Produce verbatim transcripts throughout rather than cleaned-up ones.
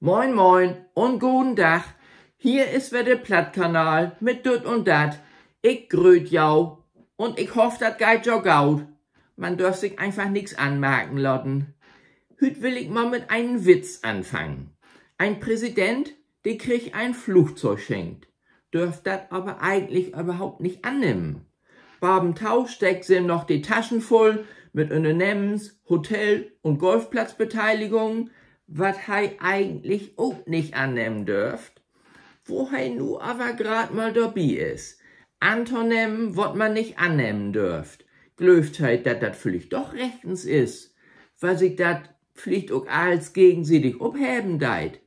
Moin, moin un goden Dag. Hier is wedder de Plattkanal mit Düt un Dat. Ik gröt jo un ik hoff, dat geiht jo goot. Man dörf sik eenfach nix anmarken laten. Hüüt will ik mal mit enen Witz anfangen. Een Präsident, de kriggt een Flugzeug schenkt, dörf dat aver egentlich överhaupt nich annehmen. Baventau steckt se em noch de Taschen vull mit Ünnernehmens-, Hotel- un Golfplatzbeteiligung, wat he egentlich ok nich annehmen dörft. Wo he nu aver graad mal dorbi is, antonehmen, wat man nich annehmen dörft, glöövt he, dat dat villicht doch rechtens is, wiel sik dat villicht ok allens gegensiedig opheven deit.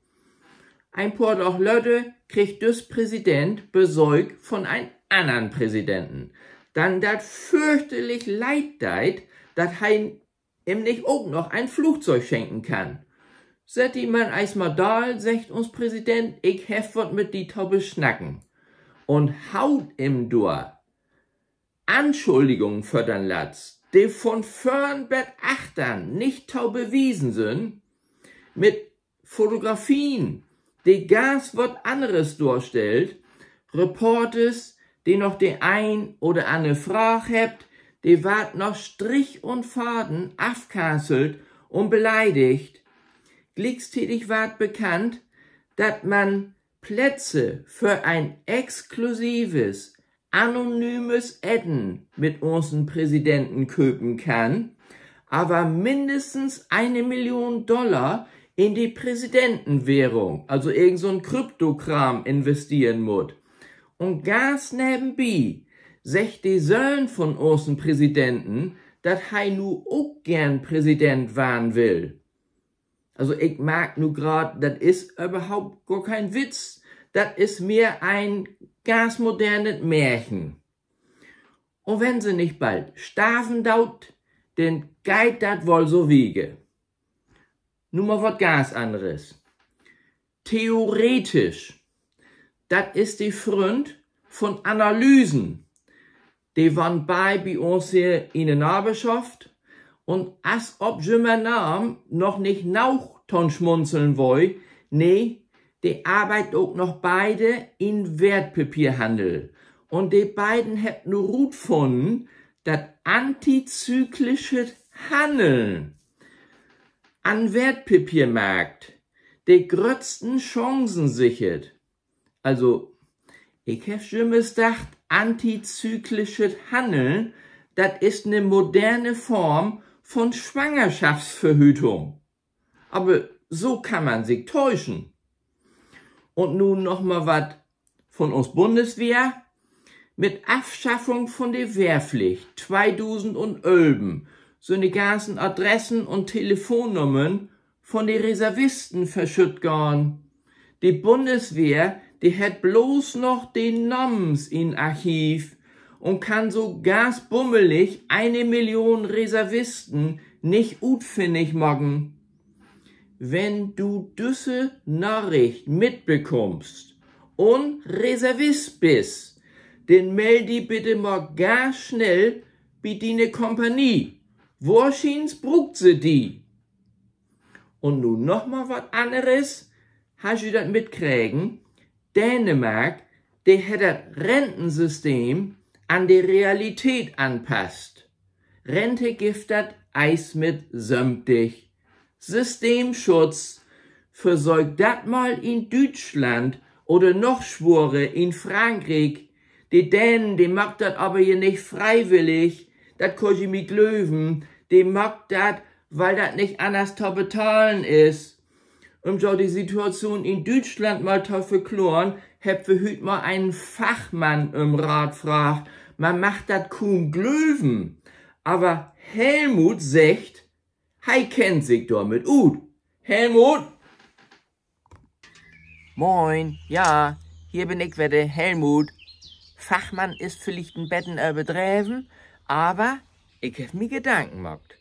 Een poor Daag later kriggt düss Präsident Besöök von en annern Präsidenten, den dat förchterlich leed deit, dat he em nich ok noch en Flugzeug schenken kann. Sett di man eerstmal daal, seggt uns Präsident, ik heff wat mit di to besnacken. Un haut em dor Anschuldigungen vör den Latz, de von vörn bet achtern nich to bewiesen sünd, mit Fotografien, de ganz wat anners dorstellt, Reporters, de noch de een oder anner Fraag hebbt, de warrt na Strich un Faden afkanzelt un beleidigt. Gliektiedig warrt bekannt, dat man Plätze för en exklusives, anonymes Eten mit unsen Präsidenten köpen kann, aver minnestens ene Million Dollar in de Präsidentenwährung, also irgend so'n Kryptokraam, investeren mutt. Un ganz nevenbi seggt de Söhn von unsen Präsidenten, dat he nu ok geern Präsident warrn will. Also, ik mark nu graad, dat is överhaupt gor keen Witz. Dat is mehr en ganz modernet Märchen. Un wenn se nich bald starven doot, denn geiht dat woll so wieter. Nu mal wat ganz anners. Theoretisch. Dat is de Fründ von Analysen. De wahnt beid bi uns hier in de Naverschaft. Un as op jümmer Naam noch nich noog to'n Smunzeln weer, nee, de arbeidt ok noch beide in Wertpapierhannel. Un de beiden hebbt nu rutfunnen, dat antizyklischet Hanneln an Wertpapiermarkt de gröttsten Chancen sichert. Also, ik heff jümmers dacht, antizyklischet Hanneln, dat is 'ne moderne Form von Swangerschaftsverhütung. Aver so kann man sik täuschen. Un nu noch mal wat von uns Bundeswehr. Mit Afschaffung von de Wehrpflicht tweedusendölven sünd de ganzen Adressen un Telefonnummern von de Reservisten verschütt gahn. De Bundeswehr, de hett blots noch de Namens in Archiv un kann so ganz bummelig ene Million Reservisten nich utfinnig maken. Wenn du düsse Naricht mitbekummst un Reservist büst, denn mell di bitte mal ganz snell bi diene Kompanie. Wohrschiens bruukt se di. Un nu noch mal wat anners. Hebbt ji dat mitkregen? Dänemark, de hett dat Rentensystem an de Realität anpasst. Rente gifft dat eerst mit söventig. Systemschutz. Versöök dat mal in Düütschland oder noch sworer in Frankriek. De Dänen, de maakt dat aver hier nich freiwillig. Dat köönt ji mi glöven. De maakt dat, wiel dat nich anners to betahlen is. Üm jo de Situation in Düütschland mal to verkloren, hebbt wi hüüt mal enen Fachmann üm Raat fraagt. Man mag dat kuum glöven, aver Helmut seggt, he kennt sik dormit ut. Helmut? Moin, ja, hier bün ik wedder, Helmut. Fachmann is villicht en beten överdreven, aver ik heff mi Gedanken maakt.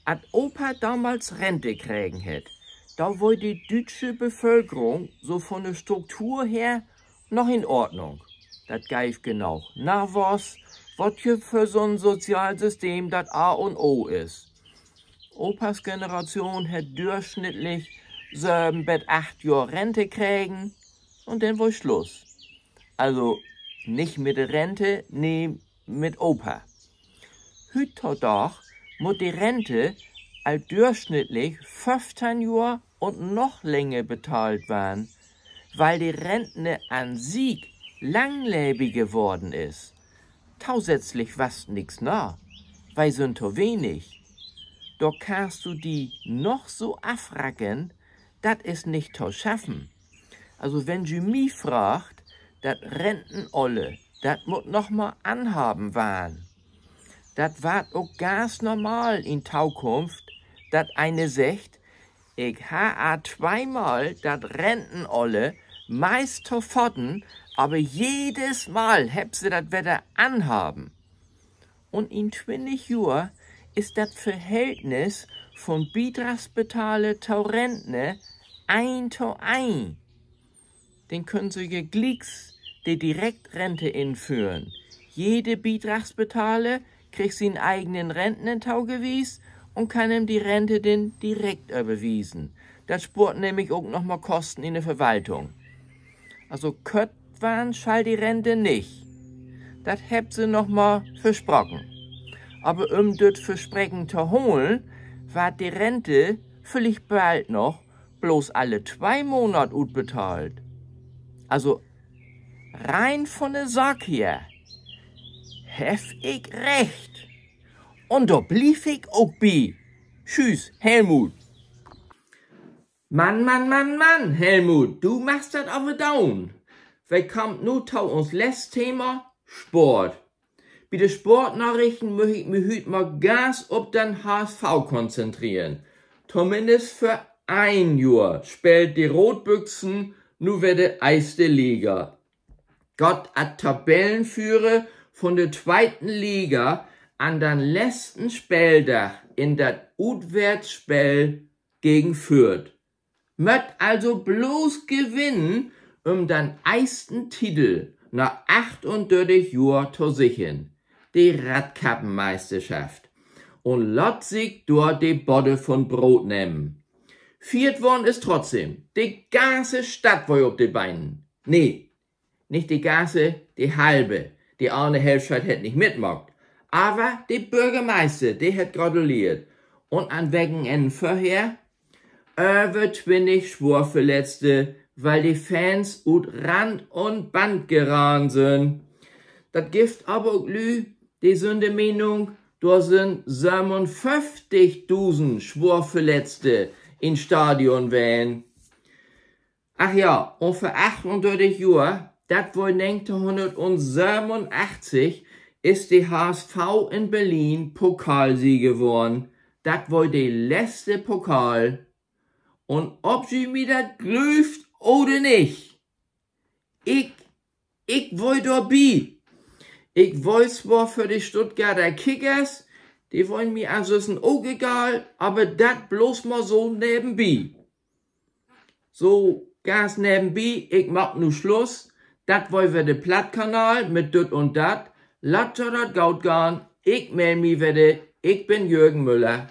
As Opa domals Rente kregen hett, dor weer de düütsche Bevölkerung so von de Struktur her noch in Ordnung. Dat geev genoog Nawuss, wat je för so'n Sozialsystem dat A un O is. Opas Generation hett dörsnittlich söven bet acht Johr Rente kregen un denn weer Sluss. Also nich mit de Rente, nee, mit Opa. Hüüttodaags mutt de Rente al dörsnittlich föffteihn Johr un noch länger betahlt warrn, weil de Rente an sik langlebiger worrn is. Tosätzlich wasst nix na, wiel se sünd to wenig. Dor kannst du di noch so afrackern, dat is nich to schaffen. Also wenn ji mi fraagt, dat Rentenöller, dat mutt noch mal anhaven warrn. Dat warrt ok ganz normal in Tokunft, dat een seggt: Ik harr al tweemal dat Rentenöller, meist to faten, aver jedes Mal hebbt se dat wedder anhaven. Un in twintig Johr is dat Verhältnis von Bidragsbetaler to Rentner een to een. Denn köönt se ja glieks de Direktrente inföhren. Jede Bidragsbetaler kriggt sien egen Rentner togewiest un kann em de Rente denn direkt överwiesen. Dat spoort nämlich ok noch mal Kosten in de Verwaltung. Also kött warrn schall de Rente nich. Dat hebbt se noch mal versproken. Aver üm düt Verspreken to holen, warrt de Rente villicht bald noch blots alle twee Monat utbetahlt. Also rein von de Saak her heff ik recht. Un dor bliev ik ok bi. Tschüss, Helmut. Mann, Mann, Mann, Mann, Helmut, du magst dat aver doon. Wi kaamt nu to uns letzt Thema: Sport. Bi de Sportnarichten much ik mi hüüt mal ganz op den H S V konzentreren. Tominnst för een Johr speelt de Rootbüxen nu wedder eerste Liga. Gaht as Tabellenführer von de tweete Liga an den letzten Speeldag in dat Utweertsspeel gegen Fürth. Mööt also blots gewinnen, üm den eersten Titel na achtundörtig Johr to sichern: de Radkappenmeisterschaft. Un laat sik dor de Bodde von Broot nehmen. Fiert worrn is trotzdem. De ganze Stadt weer op de Benen. Nee, nich de ganze, de halve. De anner Hälfscheed hett nich mitmaakt. Aver de Börgermeister, de hett gratuleert. Un an Wekenenn vörher över twintig Swoorverletzte, wiel de Fans ut Rand un Band gerannt sünd. Dat gifft aver ok Lüüd, de sünd de Menung, dor sünd sövenunföfftigdusend Swoorverletzte in Stadion ween. Ach ja, un vör achtundörtig Johr, dat weer negenteihnhunnertunsövenunachtzig, is de H S V in Berlin Pokalsieger worrn. Dat weer de letzte Pokal. Un of ji mi dat glöövt oder nich, ik, ik weer dor bi. Ik weer swoor för de Stuttgarter Kickers, de weren mi ansünsten ok egal, aver dat blots mal so nevenbi. So, ganz nevenbi, ik maak nu Sluss. Dat weer wedder de Plattkanal mit Düt un Dat. Laat jo dat goot gahn. Ik meld mi wedder. Ik bün Jürgen Müller.